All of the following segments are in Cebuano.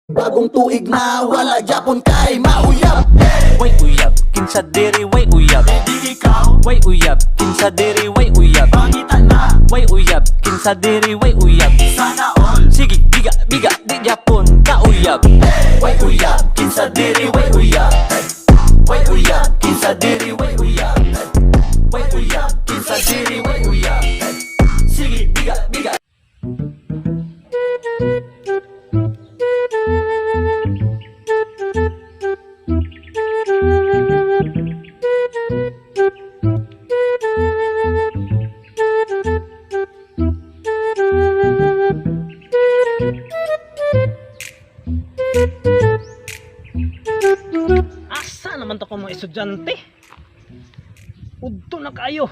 Bagong tuig na wala gyapon kay mauyab. Way uyab, kinsa diri way uyab? Di ikaw. Way uyab, kinsa diri way uyab? Pangita na. Way uyab, kinsa diri way uyab? Sana all. Sige, biga, biga, di japon ka uyab. Way uyab, kinsa diri way uyab? Way uyab, kinsa diri way uyab? Way uyab, kinsa diri way uyab? Sige, biga, biga. Asa naman to ko mga estudyante? Udto na kayo.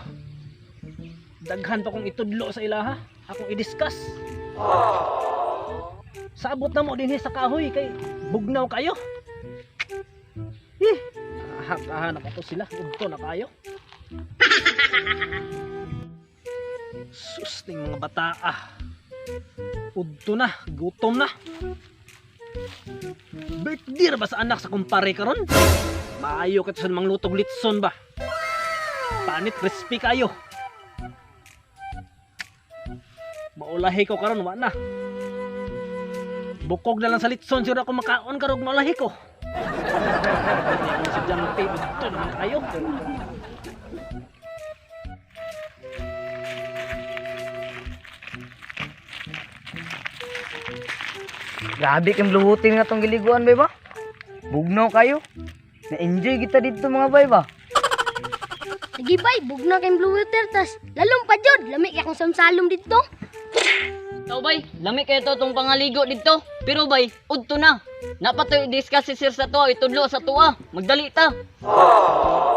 Daghan pa kong itudlo sa ilaha. Akong i-discuss. Sabot na mo dinhi sa kahoy kay bugnaw kayo. Eh, ahak na to sila. Udto na kayo. Sus ning mga bata ah. Udto na, gutom na. Birthday ra ba sa anak sa kumpare karon? Maayo ka to sa manglutog litson ba? Panit crispy kayo. Maulahi ko karon wa na. Bukog na lang sa litson siguro ako makaon karon maulahi ko. Si Jante, ito naman kayo. Grabe kang luhutin nga tong giliguan bay ba? Bugnaw kayo. Na-enjoy kita dito mga bay ba? Sige bay, bugna kay blue water tas lalom pa jud, lami kay akong samsalom didto. Tao bay, lami kayo to tong pangaligo dito. Pero bay, udto na. Napatoy discuss si sir sa tuwa, itudlo sa tuwa. Magdali ta.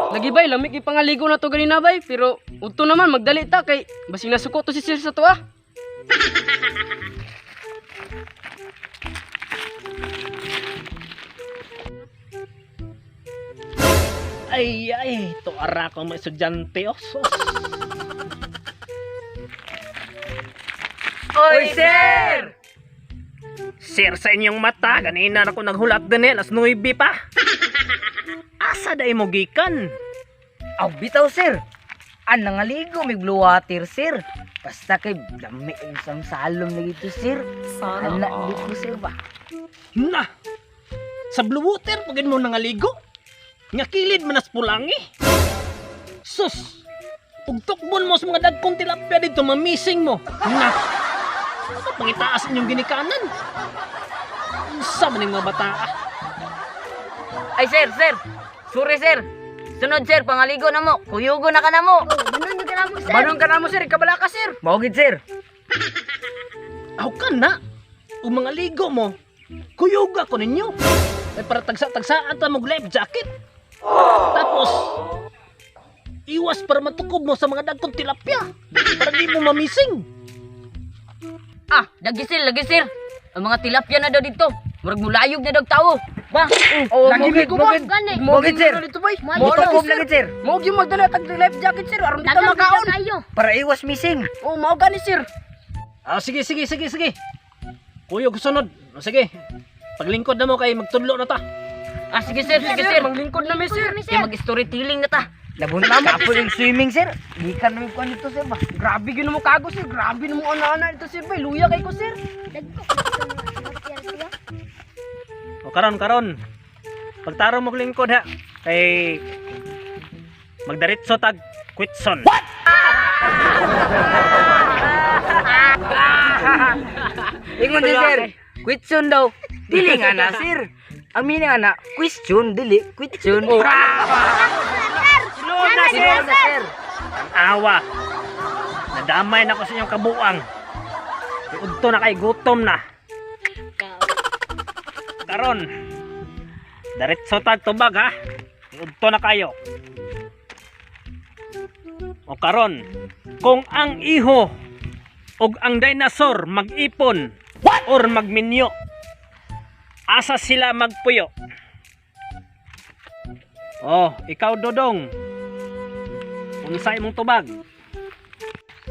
Lagi bay, lamig ipangaligo na to ganina bay, pero udto naman magdali ta kay basing nasuko to si sir sa tuwa. Ay, ay, to ara ko mga estudyante. Oh, sus. Oy, sir! Sir sa inyong mata, ganina na ako naghulat din eh, alas 9 pa. Asa day mo gikan? Aw, bitaw sir. An nangaligo may blue water sir. Basta kay lami ang samsalom na dito sir. Sana dito sir ba? Na! Sa blue water, pagin mo nangaligo. Nga kilid man as pulangi. Sus! Ug tukbon mo sa mga dagkong tilapia dito, mamising mo. Na! Ano pangitaas inyong ginikanan? Unsa man yung mga bata ah? Ay sir, sir. Sorry sir. Sunod sir, pangaligo na mo. Kuyugo na ka na mo. Oh, banon jud ka namo sir. Banon ka na mo sir, kabala ka sir. Maugid sir. Aw ka na! Ug mga ligo mo, kuyuga ko ninyo. Ay para tagsa-tagsaan ta mog life jacket. Tapos, iwas para matukob mo sa mga dagkong tilapia. Para di mo mamising. Ah, lagi sir, lagi sir. Ang mga tilapia na daw dito. Murag mulayog na daw tao. Ba? Oh, Lagi maugid, ko ba? maugid. Gani. Maugid sir. Na dito bay. Mutukob lagi sir. Mao gyud magdala tag life jacket sir, aron dito Dagan jud makaon. kayo. Para iwas missing. Oh, mao gani sir. Ah, sige, sige, sige, sige. Kuyog sunod. O, sige. Paglingkod na mo kay magtudlo na ta. Ah, sige sir, sige sir. Maglingkod na mi sir. Kami Kaya sir. mag-storytelling na ta. Labon kapon yung swimming sir. Gikan namin kuan dito sir ba? Grabe gyud mo kago sir, grabe na mo ana-ana dito sir bay, luya kay ko sir. Dagko kay itong mga tilapia siya. O karon karon. Pagtarong mo lingkod ha. Kay magdiretso tag Quitson. What? Ingon din sir. Question daw. Dili nga na sir. Ang meaning ana, question dili question. Oh. Sana Sir, sir. sir. Ang awa. Nadamay na ko sa inyong kabuang. Udto na kay gutom na. Karon. Diretso tag tubag ha. Udto na kayo. O karon, kung ang iho ug ang dinosaur mag-ipon or magminyo, asa sila magpuyo? Oh, ikaw Dodong. Unsa imong tubag?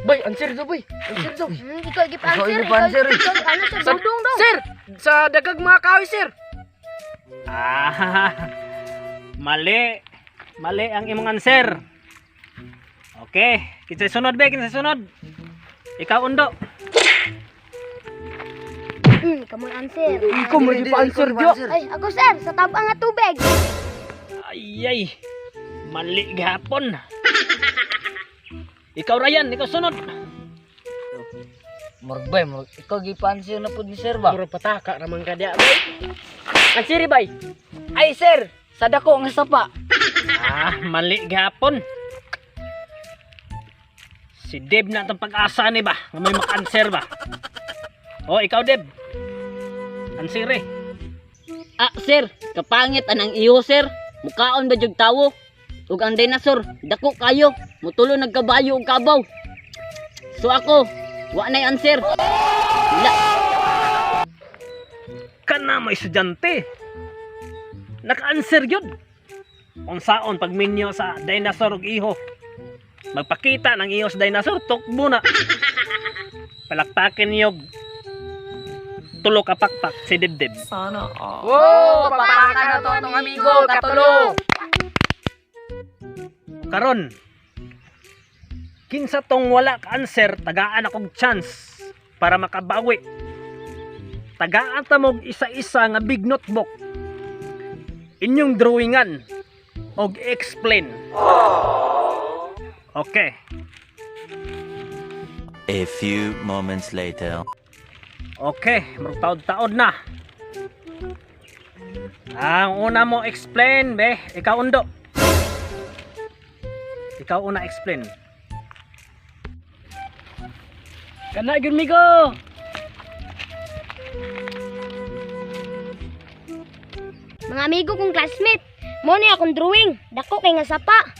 Bay, answer do bay. Answer do. Ikaw gipa-answer. Ikaw gipa-answer, eh. Ikaw ano sir, dudong daw. Sir, Sa dagag mga kahoy, sir. Ah, mali. Mali ang imong answer. Okay, kinsay sunod be, kinsay sunod. Ikaw, Undo. Ikaw mo answer. Ikaw mo pa answer diyo. Ay, ako sir, sa tabang nga tubig. Ay ay. Mali gihapon. Ikaw, Ryan, ikaw sunod. Murag bay, murag ikaw gipa-answer na pud ni sir ba? Muro pataka raman ka diya, bay. Answer bay. Ay sir, sa dako nga sapa. Ah, mali gihapon. Si Deb na itong pag-asa ni ba? Nga may maka-answer ba? Oh, ikaw, Deb. Answer eh. Ah, sir, kapangit anang iyo, sir. Mukaon ba jud tawo? Ug ang dinosaur, dako kayo. Mutulo nagkabayo og kabaw. So ako, wa nay answer. Wala. Kana mo estudyante. Naka-answer yun. Unsaon pagminyo sa dinosaur og iho. Magpakita ng iho sa dinosaur, tukbo na. Palakpakin niyog tulo ka pakpak si Dibdib. Wow, pataka na to tong amigo, katulo. Karon, kinsa tong wala ka answer, tagaan akong chance para makabawi. Tagaan ta mog isa-isa nga big notebook. Inyong drawingan og explain. Okay. A few moments later. Okay, murag taod-taod na. Ang una mo explain, be, ikaw, Undo. Ikaw una explain. Kana gyud migo. Mga amigo kong classmate, mo ni akong drawing. Dako kay nga sapa.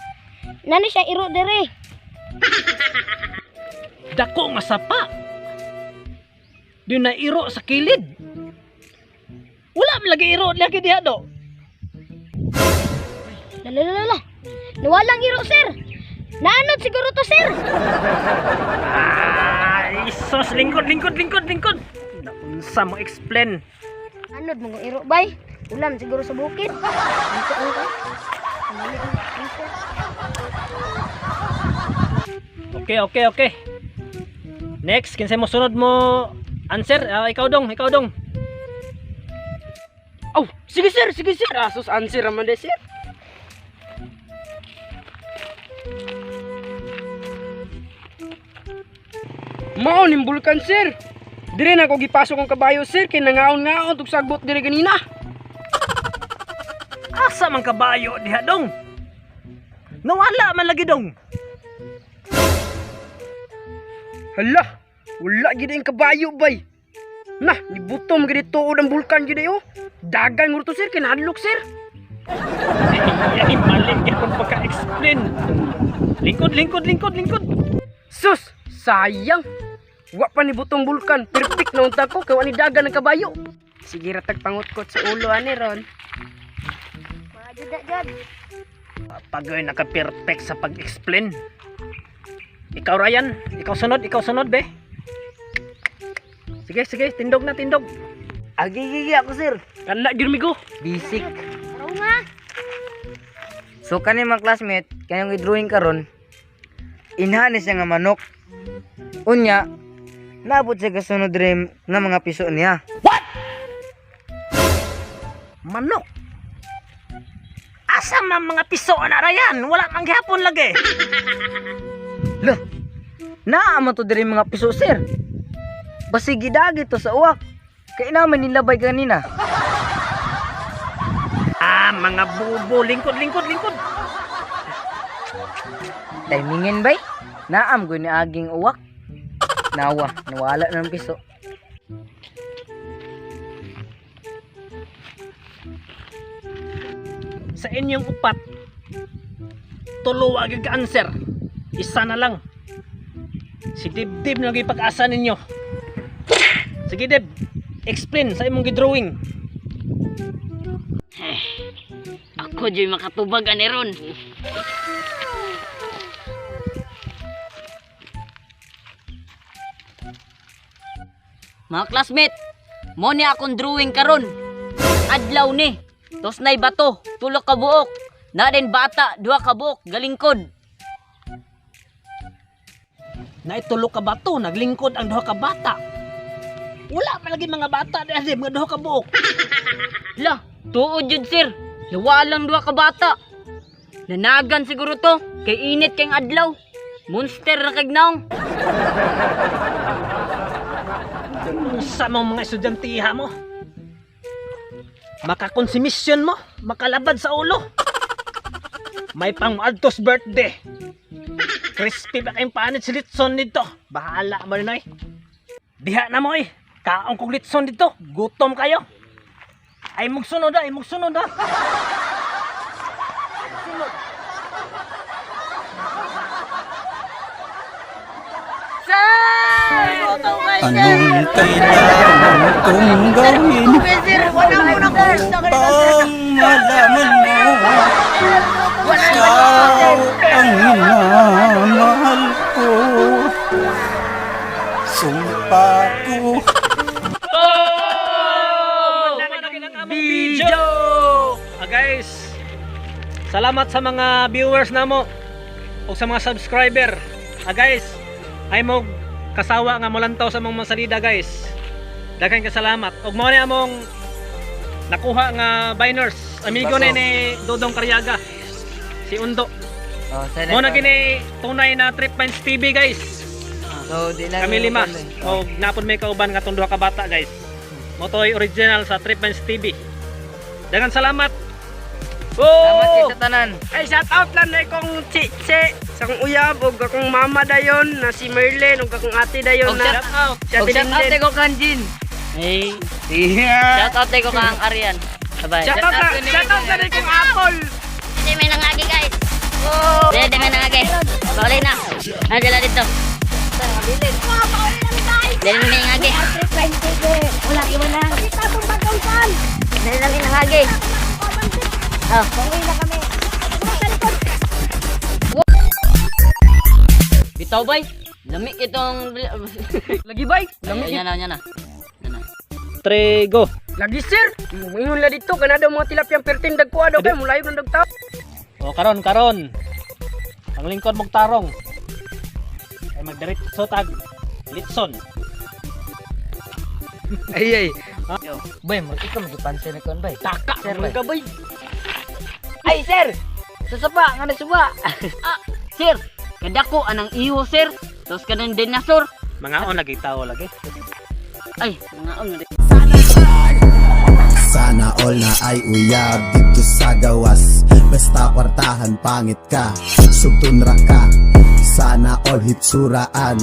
Nani siya iro dire. Dako nga sapa. Di na iro sa kilid. Wala man lagi iro lagi diha do. Lalalala. Nawalang iro sir. Naanod siguro to sir. Ay, sos, lingkod, lingkod, lingkod, lingkod. Naunsa mo explain. Anod mo iro bay. Ulam siguro sa bukid. Dito ang ka. Mali ang answer. Okay. Next, kinsay mo sunod mo answer? Ah, ikaw dong, ikaw dong. Oh, sige sir, sige sir. Asos answer raman de sir. Mao ning bulkan sir. Dire na ko gipasok ang kabayo sir kay nangaon-ngaon tug sagbot dire ganina. Asa man kabayo diha dong? Nawala man lagi dong. Hala, wala gid ang kabayo bay. Nah, nibutom gid tuod ang bulkan gid oh. Dagan mo to sir kay nahadlok sir. Ay, mali gyapon pagka-explain. Lingkod, lingkod, lingkod, lingkod. Sus, sayang. Wa pa ni butong bulkan. Perfect na unta ko kay wa ni dagan ang kabayo. Sige ra tag pangutkot sa ulo ani ron. Mga juda jud. Pag naka-perfect sa pag-explain. Ikaw, Ryan, ikaw sunod, be. Sige, sige, tindog na, tindog. Agi gigi ako sir. Kana gyud migo. Basic. Araw nga. So kani mga classmate, kanyang i-drawing karon, inhanis siya nga manok. Unya, naabot siya kasunod rin nga mga piso niya. Manok. Asa man mga piso na, Ryan? Wala man gihapon lagi. Lah, naa man to diri mga piso sir. Basig gidagi to sa uwak. Kay naman nilabay kanina. Ah, mga bubo. Lingkod, lingkod, lingkod. Timingin bay? Naam ko ni aging uwak. Nawa, nawala na ng piso. Sa inyong upat, tulo agad ka-answer. Isa na lang. Si Dibdib na lagi pag-asa ninyo. Sige, Dib. Explain sa imong gidrawing. Ako jud makatubag ani ron. Mga classmate, Mo ni akong drawing karon. Adlaw ni. Tos nay bato, tulo ka buok. Na din bata, duha ka buok, galingkod. Naitulo ka bato, naglingkod ang duha ka bata. Wala pa lagi mga bata dahil mga duha ka buok. La, tuod jud sir. Lawa lang duha ka bata. Nanagan siguro to, kay init kay adlaw. Monster ra kag naong. Unsa mong mga estudyantiha mo? Makakonsumisyon mo, makalabad sa ulo. May pang adtos birthday. Crispy pa kayong panit si Litson dito. Bahala mo rin oy. Diha na mo eh. Kaong kong litson dito. Gutom kayo. Ay mugsunod ah, ay mugsunod ah. Anong kailangan kong gawin upang malaman mo ikaw ang minamahal ko? Sumpa ko. Video! Ah, guys, salamat sa mga viewers namo o sa mga subscriber. Ah, guys, ay mo kasawa nga molantaw sa mong masalida, guys. Daghang kasalamat. Og mao ni among nakuha nga biners. Amigo ni ni Dodong Karyaga. Si Undo. Oh, Mo na gini tunay na Trip Pines TV, guys. So, di na Kami lima. O napon may kauban nga tong duha ka bata, guys. Motoy original sa Trip Pines TV. Daghang salamat. Salamat kay sa tanan. Ay, shout out lang na ikong chiche sa akong uyab ug akong mama dayon na si Merlin ug akong ate dayon Og na shout out. si Ate Og shout out Linden. ko kanjin. Hey. Yeah. Shout out ko kang Arian. Bye. Shout out na, shout out na ikong apple. Hindi may nangagi guys. Hindi may nangagi. Pauli na. Ano sila dito? Dali na may nangagi. Wala, iwan na. Dali na may nangagi. Oh. Pauwi na kami. Bitaw bay. Lami itong Lagi bay. Lami. Yan na, yan na. Yan na. 3 go. Lagi sir. Ingon la dito kanada mga tilapia pertin dagko daw kay mulayo ng dagtaw. O karon karon. Ang lingkod mong tarong. Ay magdiretso tag litson. Ay ay. Bay, mo ikaw magipansin na kon bay. Taka Sir, man bay. ka bay. Ay sir. Sa sapa nga nasuba. Ah, sir. Kadako anang iho sir. Tapos kanang dinosaur. Mga on lagi tao lagi. Ay, mga on. Sana all na ay uyab dito sa gawas. Basta kwartahan pangit ka, sugtun ra ka. Sana all hitsuraan.